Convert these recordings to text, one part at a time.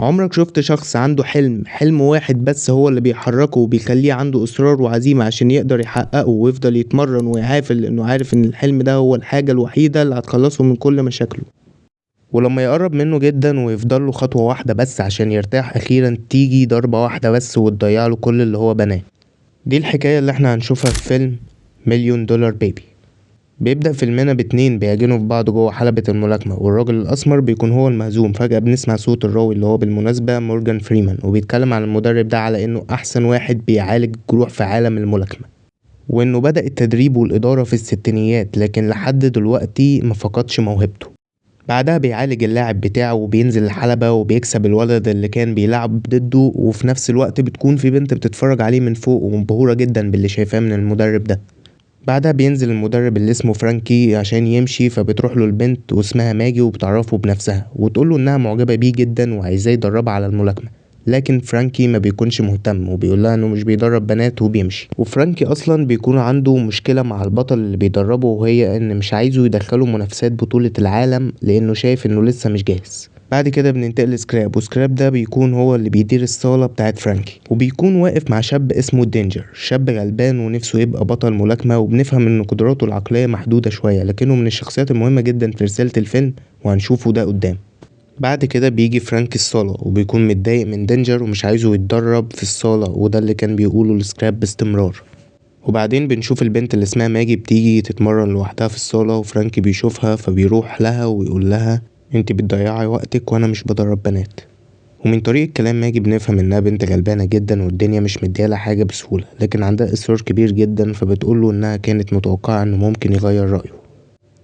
عمرك شفت شخص عنده حلم، حلم واحد بس هو اللي بيحركه وبيخليه عنده اصرار وعزيمة عشان يقدر يحققه ويفضل يتمرن ويعافر لانه عارف ان الحلم ده هو الحاجة الوحيدة اللي هتخلصه من كل مشاكله، ولما يقرب منه جدا ويفضل له خطوة واحدة بس عشان يرتاح اخيرا تيجي ضربة واحدة بس وتضيع له كل اللي هو بناه. دي الحكاية اللي احنا هنشوفها في فيلم Million Dollar Baby. بيبدأ فيلمنا باتنين بيعجنوا في بعض جوه حلبة الملاكمة، والراجل الأسمر بيكون هو المهزوم. فجأة بنسمع صوت الراوي اللي هو بالمناسبة مورجان فريمان، وبيتكلم عن المدرب ده على إنه أحسن واحد بيعالج جروح في عالم الملاكمة، وإنه بدأ التدريب والإدارة في الستينيات لكن لحد دلوقتي ما فقدش موهبته. بعدها بيعالج اللاعب بتاعه وبينزل الحلبة وبيكسب الولد اللي كان بيلعب ضده، وفي نفس الوقت بتكون في بنت بتتفرج عليه من فوق ومبهورة جدا باللي شايفاه من المدرب ده. بعدها بينزل المدرب اللي اسمه فرانكي عشان يمشي، فبتروح له البنت واسمها ماجي وبتعرفه بنفسها وتقول له انها معجبة بيه جدا وعايزاه يدربها على الملاكمة، لكن فرانكي ما بيكونش مهتم وبيقول لها انه مش بيدرب بنات وبيمشي. وفرانكي اصلا بيكون عنده مشكلة مع البطل اللي بيدربه، وهي ان مش عايزه يدخله منافسات بطولة العالم لانه شايف انه لسه مش جاهز. بعد كده بننتقل لسكراب، وسكراب ده بيكون هو اللي بيدير الصالة بتاعت فرانكي، وبيكون واقف مع شاب اسمه دينجر، شاب غلبان ونفسه يبقى بطل ملاكمة، وبنفهم ان قدراته العقلية محدودة شوية لكنه من الشخصيات المهمة جدا في رسالة الفيلم وهنشوفه ده قدام. بعد كده بيجي فرانكي الصالة وبيكون متضايق من دينجر ومش عايزه يتدرب في الصالة، وده اللي كان بيقوله لسكراب باستمرار. وبعدين بنشوف البنت اللي اسمها ماجي بتيجي تتمرن لوحدها في الصالة، وفرانكي بيشوفها فبيروح لها ويقول لها انت بتضيعي وقتك وانا مش بدرب بنات. ومن طريقة كلام ماجي بنفهم انها بنت غلبانة جدا والدنيا مش مديالها حاجة بسهولة، لكن عندها اصرار كبير جدا، فبتقوله انها كانت متوقعة انه ممكن يغير رأيه.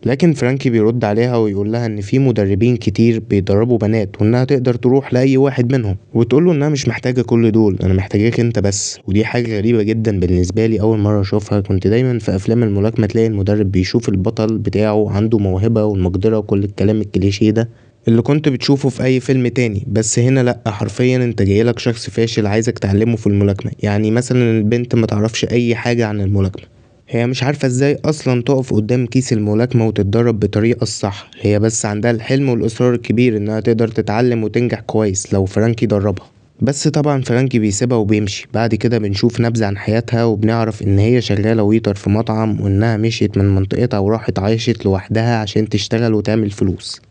لكن فرانكي بيرد عليها ويقول لها ان في مدربين كتير بيدربوا بنات وانها تقدر تروح لاي واحد منهم، وتقول له انها مش محتاجة كل دول، انا محتاجاك انت بس. ودي حاجة غريبة جدا بالنسبة لي، اول مرة اشوفها. كنت دايما في افلام الملاكمة تلاقي المدرب بيشوف البطل بتاعه عنده موهبة والمقدرة وكل الكلام الكليشيه ده اللي كنت بتشوفه في اي فيلم تاني، بس هنا لا، حرفيا انت جايلك شخص فاشل عايزك تعلمه في الملاكمة. يعني مثلا البنت ما تعرفش اي حاجة عن الملاكمة، هي مش عارفة ازاي اصلا تقف قدام كيس الملاكمة وتتدرب بطريقة الصح، هي بس عندها الحلم والاصرار الكبير انها تقدر تتعلم وتنجح كويس لو فرانكي دربها. بس طبعا فرانكي بيسيبها وبيمشي. بعد كده بنشوف نبذة عن حياتها وبنعرف ان هي شغالة waiter في مطعم، وانها مشيت من منطقتها وراحت عايشت لوحدها عشان تشتغل وتعمل فلوس،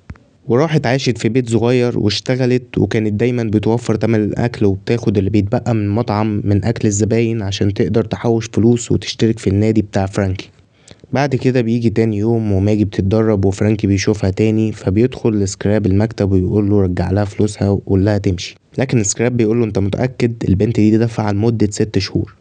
وراحت عاشت في بيت صغير واشتغلت، وكانت دايما بتوفر تمن الاكل وبتاخد اللي بيتبقى من المطعم من اكل الزباين عشان تقدر تحوش فلوس وتشترك في النادي بتاع فرانكي. بعد كده بيجي تاني يوم وماجي بتتدرب وفرانكي بيشوفها تاني، فبيدخل لسكراب المكتب ويقول له رجع لها فلوسها وقول لها تمشي، لكن سكراب بيقول له انت متأكد البنت دي دفع لمدة 6 شهور؟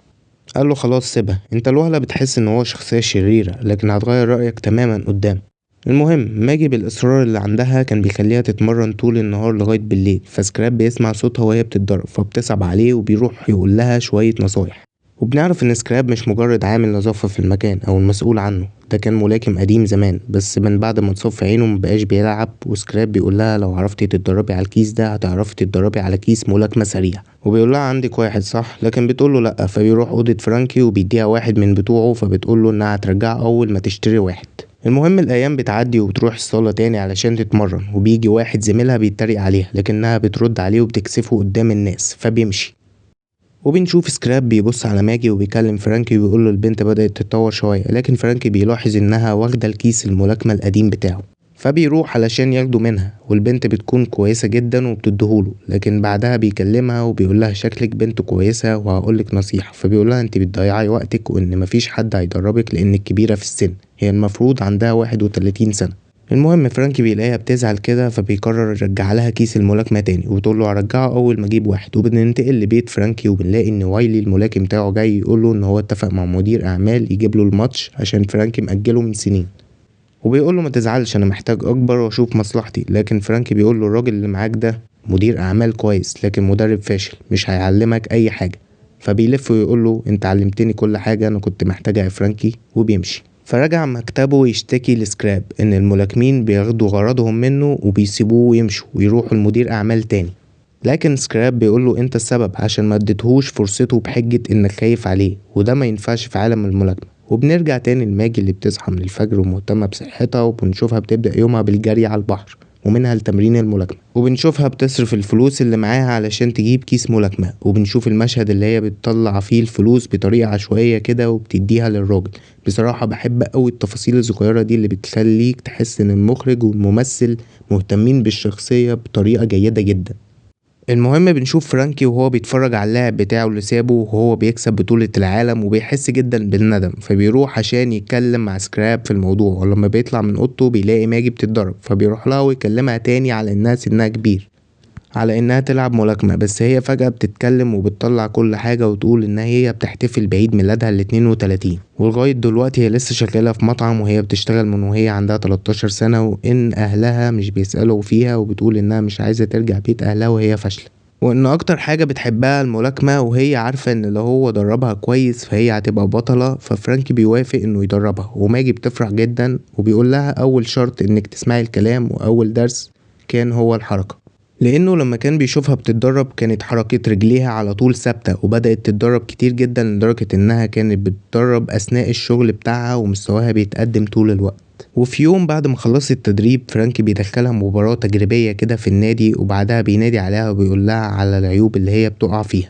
قال له خلاص سيبها، انت الوهلة بتحس ان هو شخصية شريرة لكن هتغير رأيك تماما قدام. المهم ماجي بالإصرار اللي عندها كان بيخليها تتمرن طول النهار لغاية بالليل، فسكراب بيسمع صوتها وهي بتتدرب فبتصعب عليه وبيروح يقول لها شوية نصايح. وبنعرف ان سكراب مش مجرد عامل نظافة في المكان او المسؤول عنه، ده كان ملاكم قديم زمان، بس من بعد ما اتصاب في عينه مبقاش بيلعب. وسكراب بيقول لها لو عرفتي تتدربي على الكيس ده هتعرفي تتدربي على كيس ملاكمة سريع، وبيقول لها عندك واحد صح؟ لكن بتقول له لا، فبيروح أوضة فرانكي وبيديها واحد من بتوعه، فبتقول له انها هترجعه اول ما تشتري واحد. المهم الايام بتعدي وبتروح الصالة تاني علشان تتمرن، وبيجي واحد زميلها بيتريق عليها لكنها بترد عليه وبتكسفه قدام الناس فبيمشي. وبنشوف سكراب بيبص على ماجي وبيكلم فرانكي وبيقول له البنت بدأت تتطور شوية، لكن فرانكي بيلاحظ انها واخدة الكيس الملاكمة القديم بتاعه، فبيروح علشان ياخده منها، والبنت بتكون كويسة جدا وبتديهوله، لكن بعدها بيكلمها وبيقول لها شكلك بنت كويسة وهقولك نصيحة، فبيقول لها انت بتضيعي وقتك وان مفيش حد هيدربك لانك كبيرة في السن، هي المفروض عندها 31 سنة. المهم فرانكي بيلاقيها بتزعل كده فبيقرر يرجع لها كيس الملاكمة تاني وبتقول له هرجعه اول ما اجيب واحد. وبننتقل لبيت فرانكي وبنلاقي ان وايلي الملاكم بتاعه جاي يقول له ان هو اتفق مع مدير اعمال يجيب له الماتش عشان فرانكي مأجله من سنين، وبيقول له ما تزعلش انا محتاج اكبر واشوف مصلحتي، لكن فرانكي بيقول له الراجل اللي معاك ده مدير اعمال كويس لكن مدرب فاشل مش هيعلمك اي حاجة، فبيلف ويقول له انت علمتني كل حاجة انا كنت محتاجها يا فرانكي، وبيمشي. فرجع مكتبه يشتكي لسكراب ان الملاكمين بياخدوا غرضهم منه وبيسيبوه ويمشوا ويروحوا لمدير اعمال تاني، لكن سكراب بيقول له انت السبب عشان ما اديتهوش فرصته بحجة انك خايف عليه، وده ما ينفعش في عالم الملاكمة. وبنرجع تاني لماجي اللي بتصحى من الفجر ومهتمة بصحتها، وبنشوفها بتبدأ يومها بالجري على البحر، ومنها لتمرين الملاكمة. وبنشوفها بتصرف الفلوس اللي معاها علشان تجيب كيس ملاكمة، وبنشوف المشهد اللي هي بتطلع فيه الفلوس بطريقة عشوائية كده وبتديها للراجل. بصراحة بحب قوي التفاصيل الصغيرة دي اللي بتخليك تحس ان المخرج والممثل مهتمين بالشخصية بطريقة جيدة جدا. المهم بنشوف فرانكي وهو بيتفرج على اللاعب بتاعه اللي سابه وهو بيكسب بطولة العالم، وبيحس جدا بالندم، فبيروح عشان يتكلم مع سكراب في الموضوع. ولما بيطلع من اوضته بيلاقي ماجي بتتضرب، فبيروح لها ويكلمها تاني على انها سنها كبير على انها تلعب ملاكمة، بس هي فجأة بتتكلم وبتطلع كل حاجة وتقول ان هي بتحتفل بعيد ميلادها ال 32، ولغاية دلوقتي هي لسه شغالة في مطعم وهي بتشتغل من وهي عندها 13 سنة، وان اهلها مش بيسألوا فيها، وبتقول انها مش عايزة ترجع بيت اهلها وهي فاشلة، وان اكتر حاجة بتحبها الملاكمة، وهي عارفة ان لو هو دربها كويس فهي هتبقى بطلة. ففرانكي بيوافق انه يدربها، وماجي بتفرح جدا وبيقول لها اول شرط انك تسمعي الكلام، واول درس كان هو الحركة، لانه لما كان بيشوفها بتتدرب كانت حركة رجليها على طول ثابتة، وبدأت تتدرب كتير جدا لدرجة انها كانت بتتدرب اثناء الشغل بتاعها ومستواها بيتقدم طول الوقت. وفي يوم بعد ما خلصت التدريب فرانكي بيدخلها مباراة تجريبية كده في النادي، وبعدها بينادي عليها وبيقول لها على العيوب اللي هي بتقع فيها.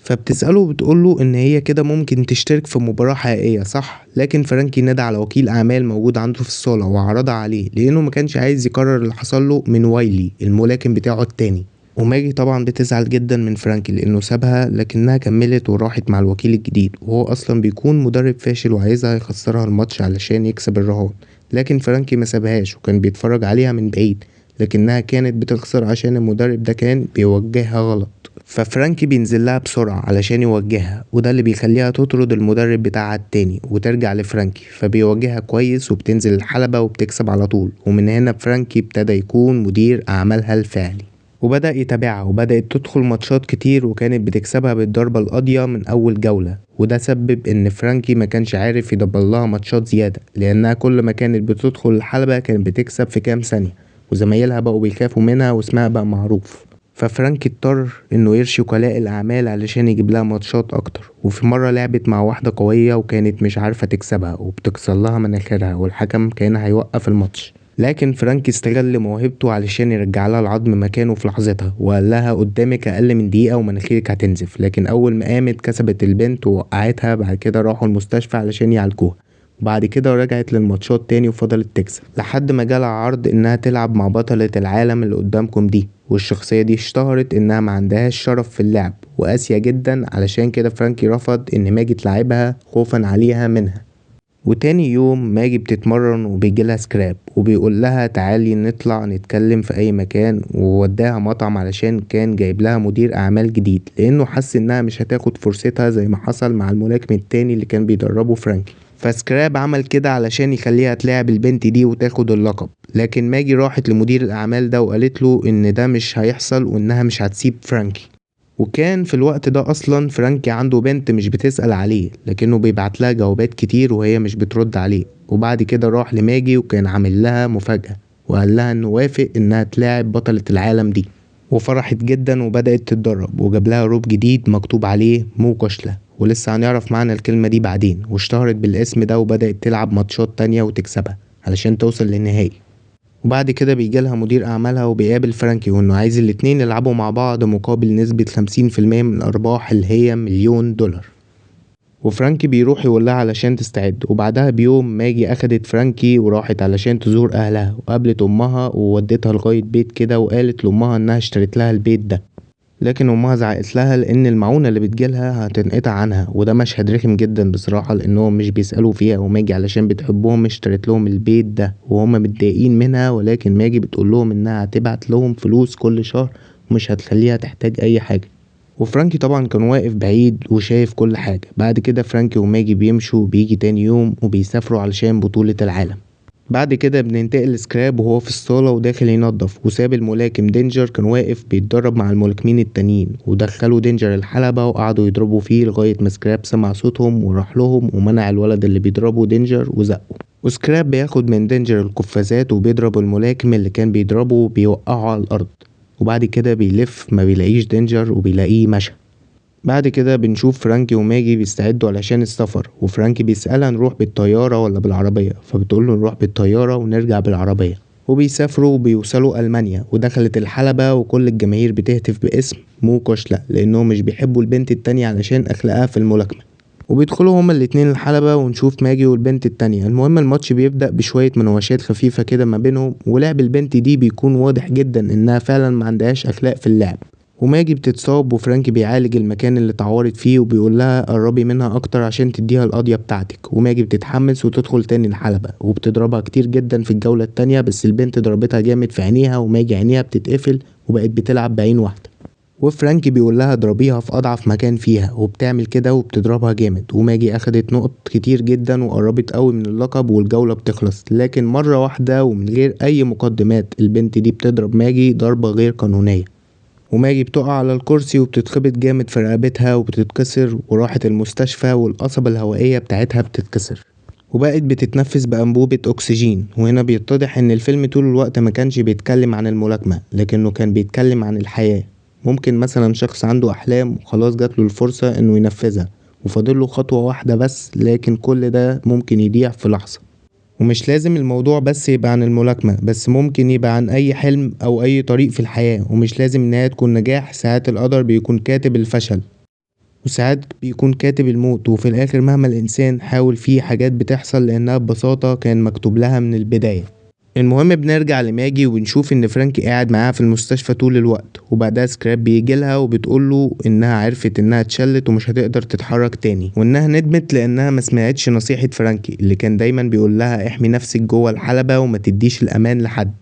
فبتسأله وبتقوله ان هي كده ممكن تشترك في مباراة حقيقية صح؟ لكن فرانكي نادى على وكيل اعمال موجود عنده في الصالة وعرضها عليه، لانه ما كانش عايز يكرر اللي حصل له من وايلي الملاكم بتاعه التاني. وماجي طبعا بتزعل جدا من فرانكي لانه سابها، لكنها كملت وراحت مع الوكيل الجديد، وهو اصلا بيكون مدرب فاشل وعايزها يخسرها الماتش علشان يكسب الرهان. لكن فرانكي ما سابهاش وكان بيتفرج عليها من بعيد، لكنها كانت بتخسر عشان المدرب ده كان بيوجهها غلط. ففرانكي بينزل لها بسرعة علشان يوجهها، وده اللي بيخليها تطرد المدرب بتاعها التاني وترجع لفرانكي، فبيوجهها كويس وبتنزل الحلبة وبتكسب على طول. ومن هنا فرانكي ابتدى يكون مدير أعمالها الفعلي، وبدأ يتابعها، وبدأت تدخل ماتشات كتير وكانت بتكسبها بالضربة القاضية من أول جولة. وده سبب إن فرانكي ما كانش عارف يدبر لها ماتشات زيادة، لأنها كل ما كانت بتدخل الحلبة كانت بتكسب في كام ثانية، وزمايلها بقوا بيخافوا منها واسمها بقى معروف. ففرانكي اضطر انه يرشي وكلاء الاعمال علشان يجيب لها ماتشات اكتر. وفي مرة لعبت مع واحدة قوية وكانت مش عارفة تكسبها وبتكسر لها مناخيرها، والحكم كان هيوقف الماتش، لكن فرانكي استغل موهبته علشان يرجع لها العظم مكانه في لحظتها، وقال لها قدامك اقل من دقيقة ومناخيرك هتنزف. لكن اول ما قامت كسبت البنت ووقعتها. بعد كده راحوا المستشفى علشان يعالجوها، وبعد كده رجعت للماتشات تاني وفضلت تكسب لحد ما جالها عرض انها تلعب مع بطلة العالم اللي قدامكم دي. والشخصية دي اشتهرت انها ما عندهاش شرف في اللعب وقاسية جدا، علشان كده فرانكي رفض ان ماجي تلعبها خوفا عليها منها. وتاني يوم ماجي بتتمرن وبيجيلها سكراب وبيقول لها تعالي نطلع نتكلم في اي مكان، ووداها مطعم علشان كان جايب لها مدير اعمال جديد، لانه حس انها مش هتاخد فرصتها زي ما حصل مع الملاكم التاني اللي كان بيدربه فرانكي. فسكراب عمل كده علشان يخليها تلاعب البنت دي وتاخد اللقب. لكن ماجي راحت لمدير الاعمال ده وقالت له ان ده مش هيحصل وانها مش هتسيب فرانكي. وكان في الوقت ده اصلا فرانكي عنده بنت مش بتسأل عليه، لكنه بيبعت لها جوابات كتير وهي مش بترد عليه. وبعد كده راح لماجي وكان عامل لها مفاجأة وقال لها انه وافق انها تلاعب بطلة العالم دي، وفرحت جدا وبدأت تتدرب، وجاب لها روب جديد مكتوب عليه مو كشلة، ولسه هنعرف معنى الكلمة دي بعدين. واشتهرت بالاسم ده وبدأت تلعب ماتشات تانية وتكسبها علشان توصل للنهائي. وبعد كده بيجيلها مدير أعمالها وبيقابل فرانكي وإنه عايز الاتنين يلعبوا مع بعض مقابل نسبة 50% من الأرباح اللي هي $1,000,000. وفرانكي بيروح يقول لها علشان تستعد. وبعدها بيوم ماجي أخدت فرانكي وراحت علشان تزور أهلها، وقابلت أمها وودتها لغاية بيت كده، وقالت لأمها إنها اشترت لها البيت ده، لكن أمها زعقت لها لأن المعونة اللي بتجيلها هتنقطع عنها. وده مشهد رخم جدا بصراحة، لأنهم مش بيسألوا فيها، وماجي علشان بتحبهم اشترت لهم البيت ده وهم متضايقين منها، ولكن ماجي بتقول لهم إنها هتبعت لهم فلوس كل شهر ومش هتخليها تحتاج أي حاجة. وفرانكي طبعا كان واقف بعيد وشايف كل حاجة. بعد كده فرانكي وماجي بيمشوا، وبيجي تاني يوم وبيسافروا علشان بطولة العالم. بعد كده بننتقل لسكراب وهو في الصالة وداخل ينظف، وساب الملاكم دينجر كان واقف بيتدرب مع الملاكمين التانيين، ودخلوا دينجر الحلبة وقعدوا يضربوا فيه لغاية ما سكراب سمع صوتهم وراح لهم ومنع الولد اللي بيضربه دينجر وزقه. وسكراب بياخد من دينجر القفازات وبيضرب الملاكم اللي كان بيضربه وبيوقعه على الأرض. وبعد كده بيلف ما بيلاقيش دينجر وبيلاقيه مشى. بعد كده بنشوف فرانكي وماجي بيستعدوا علشان السفر، وفرانكي بيسألها نروح بالطيارة ولا بالعربية، فبتقول له نروح بالطيارة ونرجع بالعربية. وبيسافروا وبيوصلوا ألمانيا، ودخلت الحلبة وكل الجماهير بتهتف باسم مو كوشلا لأنهم مش بيحبوا البنت التانية علشان أخلاقها في الملاكمة. وبيدخلوا هما الاتنين الحلبة ونشوف ماجي والبنت التانية. المهم الماتش بيبدأ بشوية مناوشات خفيفة كده ما بينهم، ولعب البنت دي بيكون واضح جدا انها فعلا ما عندهاش اخلاق في اللعب. وماجي بتتصاب وفرانكي بيعالج المكان اللي اتعورت فيه وبيقول لها قربي منها اكتر عشان تديها القضية بتاعتك. وماجي بتتحمس وتدخل تاني الحلبة وبتضربها كتير جدا في الجولة التانية، بس البنت ضربتها جامد في عينيها وماجي عينيها بتتقفل وبقت بتلعب بعين واحدة. وفرانكي بيقول لها اضربيها في اضعف مكان فيها، وبتعمل كده وبتضربها جامد. وماجي اخدت نقط كتير جدا وقربت قوي من اللقب والجولة بتخلص، لكن مرة واحدة ومن غير اي مقدمات البنت دي بتضرب ماجي ضربة غير قانونية، وماجي بتقع على الكرسي وبتتخبط جامد في رقبتها وبتتكسر، وراحت المستشفى والقصبة الهوائية بتاعتها بتتكسر وبقت بتتنفس بأنبوبة أكسجين. وهنا بيتضح إن الفيلم طول الوقت ما كانش بيتكلم عن الملاكمة، لكنه كان بيتكلم عن الحياة. ممكن مثلا شخص عنده أحلام وخلاص جاتله الفرصة إنه ينفذها وفاضله خطوة واحدة بس، لكن كل ده ممكن يضيع في لحظة. ومش لازم الموضوع بس يبقى عن الملاكمة، بس ممكن يبقى عن أي حلم أو أي طريق في الحياة، ومش لازم إنها تكون نجاح. ساعات القدر بيكون كاتب الفشل وساعات بيكون كاتب الموت، وفي الآخر مهما الإنسان حاول فيه حاجات بتحصل لأنها ببساطة كان مكتوب لها من البداية. المهم بنرجع لماجي وبنشوف ان فرانكي قاعد معاها في المستشفى طول الوقت، وبعدها سكراب بيجي لها وبتقول له انها عرفت انها اتشلت ومش هتقدر تتحرك تاني، وانها ندمت لانها ما سمعتش نصيحة فرانكي اللي كان دايما بيقول لها احمي نفسك جوه الحلبة وما تديش الامان لحد.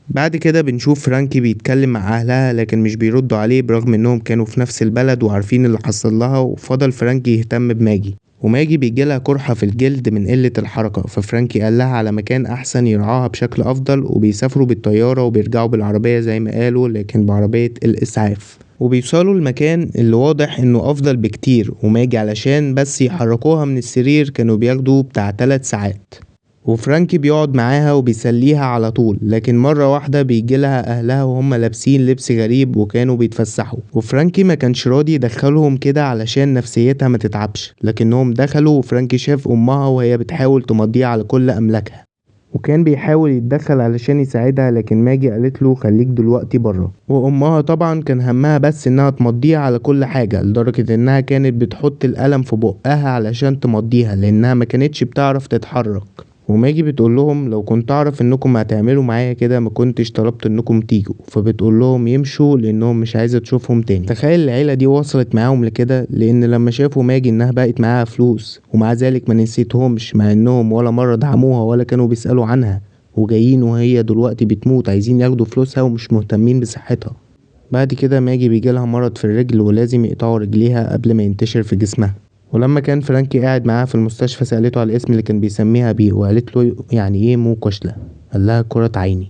بعد كده بنشوف فرانكي بيتكلم مع اهلها لكن مش بيردوا عليه برغم انهم كانوا في نفس البلد وعارفين اللي حصل لها، وفضل فرانكي يهتم بماجي. وماجي بيجيلها قرحة في الجلد من قلة الحركة، ففرانكي قال لها على مكان أحسن يرعاها بشكل أفضل، وبيسافروا بالطيارة وبيرجعوا بالعربية زي ما قالوا لكن بعربية الإسعاف، وبيوصلوا المكان اللي واضح إنه أفضل بكتير. وماجي علشان بس يحركوها من السرير كانوا بياخدوا بتاع 3 ساعات، وفرانكي بيقعد معاها وبيسليها على طول، لكن مرة واحدة بيجيلها أهلها وهم لابسين لبس غريب وكانوا بيتفسحوا، وفرانكي ما كانش راضي يدخلهم كده علشان نفسيتها ما تتعبش، لكنهم دخلوا وفرانكي شاف أمها وهي بتحاول تمضيها على كل أملاكها، وكان بيحاول يتدخل علشان يساعدها، لكن ماجي قالت له خليك دلوقتي بره. وامها طبعا كان همها بس انها تمضيها على كل حاجة، لدرجة انها كانت بتحط القلم في بقها علشان تمضيها لانها ما كانتش بتعرف تتحرك. وماجي بتقول لهم لو كنت اعرف انكم هتعملوا معايا كده ما كنتش طلبت انكم تيجوا، فبتقول لهم يمشوا لانهم مش عايزه تشوفهم تاني. تخيل العيله دي وصلت معاهم لكده، لان لما شافوا ماجي انها بقت معاها فلوس ومع ذلك ما نسيتهمش، مع انهم ولا مره دعموها ولا كانوا بيسالوا عنها، وجايين وهي دلوقتي بتموت عايزين ياخدوا فلوسها ومش مهتمين بصحتها. بعد كده ماجي بيجيلها مرض في الرجل ولازم يقطعوا رجليها قبل ما ينتشر في جسمها. ولما كان فرانكي قاعد معاها في المستشفى سألته على الاسم اللي كان بيسميها بيه، وقالت له يعني ايه مو كشلة؟ قال لها كرة عيني.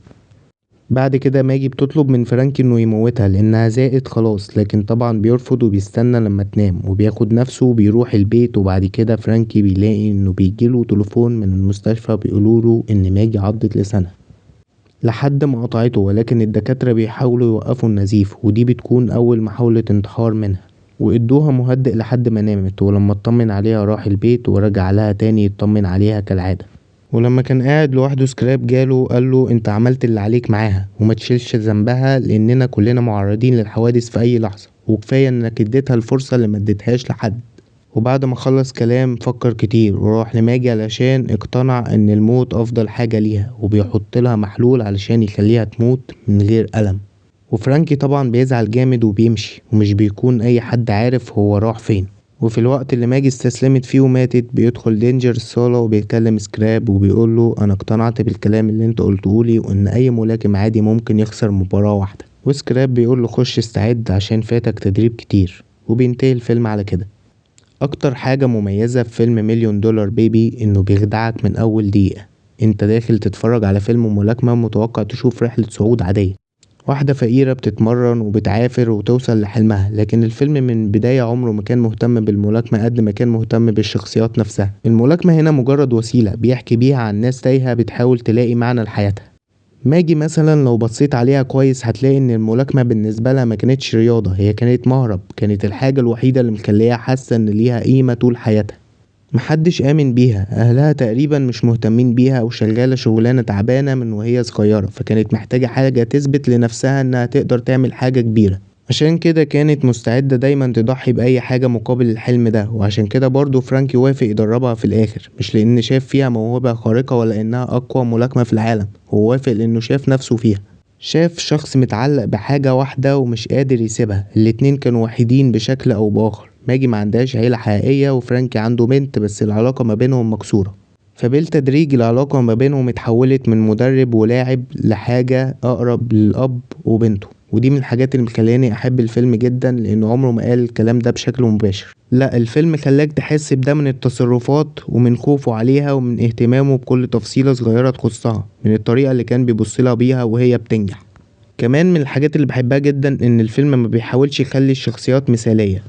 بعد كده ماجي بتطلب من فرانكي انه يموتها لانها زائد خلاص، لكن طبعا بيرفض وبيستنى لما تنام وبياخد نفسه وبيروح البيت. وبعد كده فرانكي بيلاقي انه بيجيله تليفون من المستشفى بيقولوله ان ماجي عضت لسانها لحد ما قطعته، ولكن الدكاترة بيحاولوا يوقفوا النزيف، ودي بتكون اول محاولة انتحار منها، وادوها مهدئ لحد ما نامت. ولما اطمن عليها راح البيت ورجع لها تاني يطمن عليها كالعادة. ولما كان قاعد لوحده سكراب جاله قال له انت عملت اللي عليك معاها وما تشيلش ذنبها لاننا كلنا معرضين للحوادث في اي لحظة، وكفاية انك اديتها الفرصة اللي ما اديتهاش لحد. وبعد ما خلص كلام فكر كتير وراح لماجي علشان اقتنع ان الموت افضل حاجة ليها، وبيحط لها محلول علشان يخليها تموت من غير ألم. وفرانكي طبعا بيزعل جامد وبيمشي ومش بيكون اي حد عارف هو راح فين. وفي الوقت اللي ماجي استسلمت فيه وماتت بيدخل دينجر الصالة وبيكلم سكراب وبيقول له انا اقتنعت بالكلام اللي انت قلتهولي وان اي ملاكم عادي ممكن يخسر مباراة واحدة. وسكراب بيقول له خش استعد عشان فاتك تدريب كتير. وبينتهي الفيلم على كده. اكتر حاجة مميزة في فيلم Million Dollar Baby انه بيخدعك من اول دقيقة. انت داخل تتفرج على فيلم ملاكمة متوقع تشوف رحلة صعود عادية، واحدة فقيرة بتتمرن وبتعافر وتوصل لحلمها، لكن الفيلم من بداية عمره ما كان مهتم بالملاكمة قد ما كان مهتم بالشخصيات نفسها. الملاكمة هنا مجرد وسيلة بيحكي بيها عن ناس تايهة بتحاول تلاقي معنى لحياتها. ماجي مثلا لو بصيت عليها كويس هتلاقي ان الملاكمة بالنسبة لها ما كانتش رياضة، هي كانت مهرب، كانت الحاجة الوحيدة اللي مخليها حاسة ان ليها قيمة طول حياتها. محدش آمن بيها، أهلها تقريبا مش مهتمين بيها، وشغالة شغلانة تعبانة من وهي صغيرة، فكانت محتاجة حاجة تثبت لنفسها إنها تقدر تعمل حاجة كبيرة. عشان كده كانت مستعدة دايما تضحي بأي حاجة مقابل الحلم ده. وعشان كده برضو فرانكي وافق يدربها في الآخر، مش لأن شاف فيها موهبة خارقة ولا إنها أقوى ملاكمة في العالم، هو وافق لأنه شاف نفسه فيها، شاف شخص متعلق بحاجة واحدة ومش قادر يسيبها. الاتنين كانوا وحيدين بشكل أو بآخر، ماجي ما عندهاش عيلة حقيقية وفرانكي عنده بنت، بس العلاقة ما بينهم مكسورة. فبالتدريج العلاقة ما بينهم اتحولت من مدرب ولاعب لحاجة أقرب للأب وبنته. ودي من الحاجات اللي مخلاني أحب الفيلم جدا، لأنه عمره ما قال الكلام ده بشكل مباشر، لا الفيلم خلاك تحس بده من التصرفات ومن خوفه عليها ومن اهتمامه بكل تفصيلة صغيرة تخصها، من الطريقة اللي كان بيبصلها بيها وهي بتنجح. كمان من الحاجات اللي بحبها جدا إن الفيلم ما بيحاولش يخلي الشخصيات مثالية.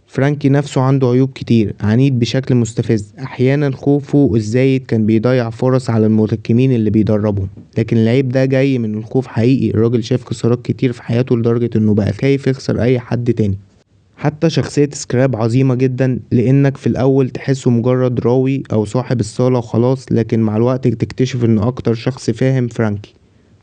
فرانكي نفسه عنده عيوب كتير، عنيد بشكل مستفز، احيانا خوفه الزايد كان بيضيع فرص على الملاكمين اللي بيدربهم، لكن العيب ده جاي من الخوف حقيقي. الراجل شاف خسارات كتير في حياته لدرجة انه بقى خايف يخسر اي حد تاني. حتى شخصية سكراب عظيمة جدا، لانك في الاول تحسه مجرد راوي او صاحب الصالة وخلاص، لكن مع الوقت تكتشف انه اكتر شخص فاهم فرانكي،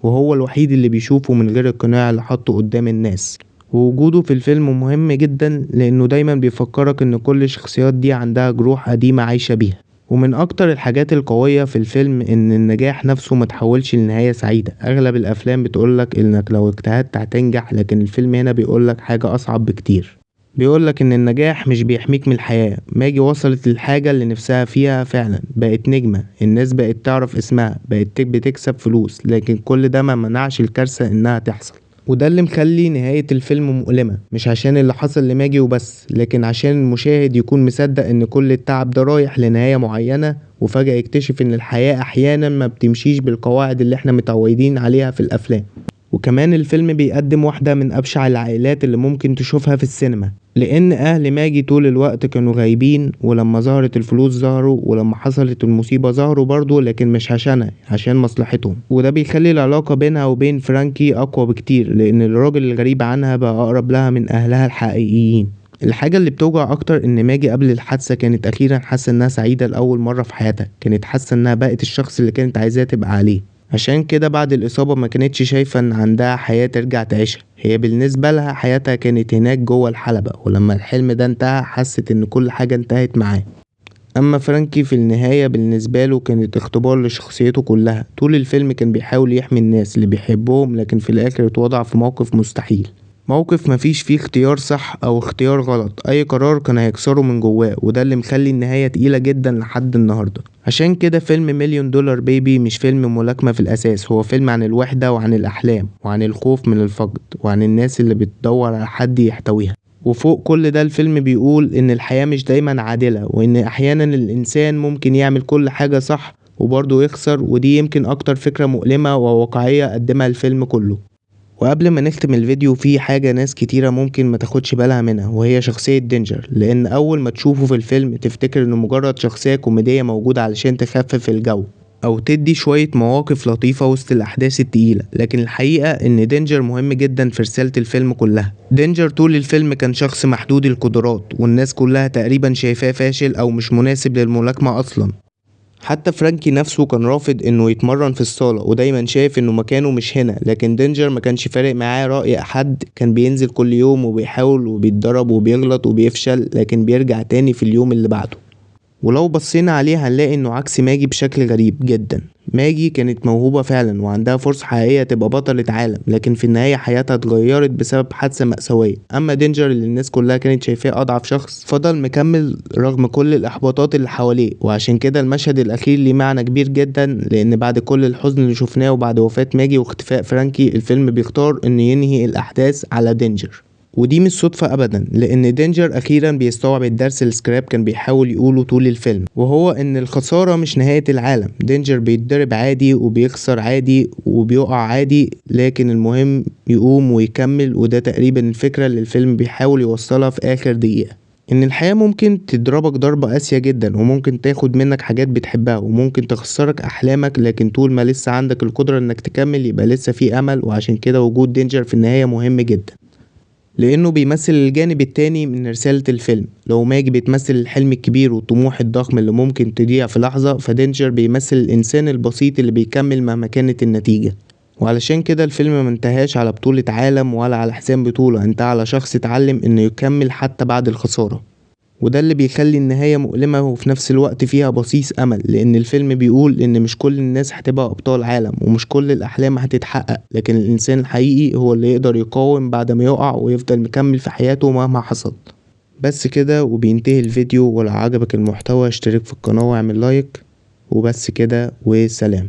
وهو الوحيد اللي بيشوفه من غير القناع اللي حطه قدام الناس. ووجوده في الفيلم مهم جدا، لانه دايما بيفكرك ان كل الشخصيات دي عندها جروح قديمة عايشة بيها. ومن اكتر الحاجات القوية في الفيلم ان النجاح نفسه ما تحولش لنهاية سعيدة. اغلب الافلام بتقولك انك لو اجتهدت هتنجح، لكن الفيلم هنا بيقولك حاجة اصعب بكتير، بيقولك ان النجاح مش بيحميك من الحياة. ماجي وصلت للحاجة اللي نفسها فيها فعلا، بقت نجمة، الناس بقت تعرف اسمها، بقت بتكسب فلوس، لكن كل ده ما منعش الكارثة انها تحصل. وده اللي مخلي نهاية الفيلم مؤلمة، مش عشان اللي حصل لماجي وبس، لكن عشان المشاهد يكون مصدق ان كل التعب ده رايح لنهاية معينة، وفجأة يكتشف ان الحياة احيانا ما بتمشيش بالقواعد اللي احنا متعودين عليها في الافلام. وكمان الفيلم بيقدم واحدة من ابشع العائلات اللي ممكن تشوفها في السينما، لان اهل ماجي طول الوقت كانوا غايبين، ولما ظهرت الفلوس ظهروا، ولما حصلت المصيبة ظهروا برضو، لكن مش عشانها، عشان مصلحتهم. وده بيخلي العلاقة بينها وبين فرانكي اقوى بكتير، لان الراجل الغريب عنها بقى اقرب لها من اهلها الحقيقيين. الحاجة اللي بتوجع اكتر ان ماجي قبل الحادثة كانت اخيرا حاسة انها سعيدة لاول مرة في حياتها، كانت حاسة انها بقت الشخص اللي كانت عايزاه تبقى عليه. عشان كده بعد الإصابة ما كانتش شايفة إن عندها حياة ترجع تعيشها، هي بالنسبة لها حياتها كانت هناك جوه الحلبة، ولما الحلم ده انتهى حست إن كل حاجة انتهت معاه. أما فرانكي في النهاية بالنسبة له كانت اختبار لشخصيته كلها، طول الفيلم كان بيحاول يحمي الناس اللي بيحبهم، لكن في الآخر اتوضع في موقف مستحيل، موقف مفيش فيه اختيار صح أو اختيار غلط، أي قرار كان هيكسره من جواه، وده اللي مخلي النهاية تقيلة جدا لحد النهاردة. عشان كده فيلم Million Dollar Baby مش فيلم ملاكمة في الأساس، هو فيلم عن الوحدة وعن الأحلام وعن الخوف من الفقد وعن الناس اللي بتدور على حد يحتويها. وفوق كل ده الفيلم بيقول إن الحياة مش دايما عادلة، وإن أحيانا الإنسان ممكن يعمل كل حاجة صح وبرضه يخسر، ودي يمكن أكتر فكرة مؤلمة وواقعية قدمها الفيلم كله. وقبل ما نختم الفيديو في حاجة ناس كتيرة ممكن ما تاخدش بالها منها، وهي شخصية دينجر، لأن أول ما تشوفه في الفيلم تفتكر إنه مجرد شخصية كوميدية موجودة علشان تخفف الجو أو تدي شوية مواقف لطيفة وسط الأحداث التقيلة، لكن الحقيقة إن دينجر مهم جدا في رسالة الفيلم كلها. دينجر طول الفيلم كان شخص محدود القدرات، والناس كلها تقريبا شايفاه فاشل أو مش مناسب للملاكمة أصلا. حتى فرانكي نفسه كان رافض انه يتمرن في الصالة، ودايما شايف انه مكانه مش هنا، لكن دينجر ما كانش فارق معاه رأي حد، كان بينزل كل يوم وبيحاول وبيتدرب وبيغلط وبيفشل، لكن بيرجع تاني في اليوم اللي بعده. ولو بصينا عليه هنلاقي انه عكس ماجي بشكل غريب جدا. ماجي كانت موهوبة فعلا وعندها فرصة حقيقية تبقى بطلة عالم، لكن في النهاية حياتها اتغيرت بسبب حادثة مأساوية. اما دينجر اللي الناس كلها كانت شايفاه اضعف شخص، فضل مكمل رغم كل الاحباطات اللي حواليه. وعشان كده المشهد الاخير ليه معنى كبير جدا، لان بعد كل الحزن اللي شفناه وبعد وفاة ماجي واختفاء فرانكي، الفيلم بيختار انه ينهي الاحداث على دينجر. ودي مش صدفة أبدا، لأن دينجر أخيرا بيستوعب الدرس اللي سكراب كان بيحاول يقوله طول الفيلم، وهو إن الخسارة مش نهاية العالم. دينجر بيتضرب عادي وبيخسر عادي وبيقع عادي، لكن المهم يقوم ويكمل. وده تقريبا الفكرة اللي الفيلم بيحاول يوصلها في آخر دقيقة، إن الحياة ممكن تضربك ضربة قاسية جدا، وممكن تاخد منك حاجات بتحبها، وممكن تخسرك أحلامك، لكن طول ما لسه عندك القدرة إنك تكمل يبقى لسه في أمل. وعشان كده وجود دينجر في النهاية مهم جدا. لانه بيمثل الجانب التاني من رسالة الفيلم. لو ماج بتمثل الحلم الكبير والطموح الضخم اللي ممكن تضيع في لحظة، فدينجر بيمثل الانسان البسيط اللي بيكمل مهما كانت النتيجة. وعلشان كده الفيلم ما انتهاش على بطولة عالم ولا على حسام بطولة، انتهى على شخص اتعلم انه يكمل حتى بعد الخسارة. وده اللي بيخلي النهاية مؤلمة وفي نفس الوقت فيها بصيص أمل، لأن الفيلم بيقول إن مش كل الناس هتبقى أبطال عالم ومش كل الأحلام هتتحقق، لكن الإنسان الحقيقي هو اللي يقدر يقاوم بعد ما يقع ويفضل مكمل في حياته مهما حصل. بس كده وبينتهي الفيديو، ولو عجبك المحتوى اشترك في القناة واعمل لايك. وبس كده وسلام.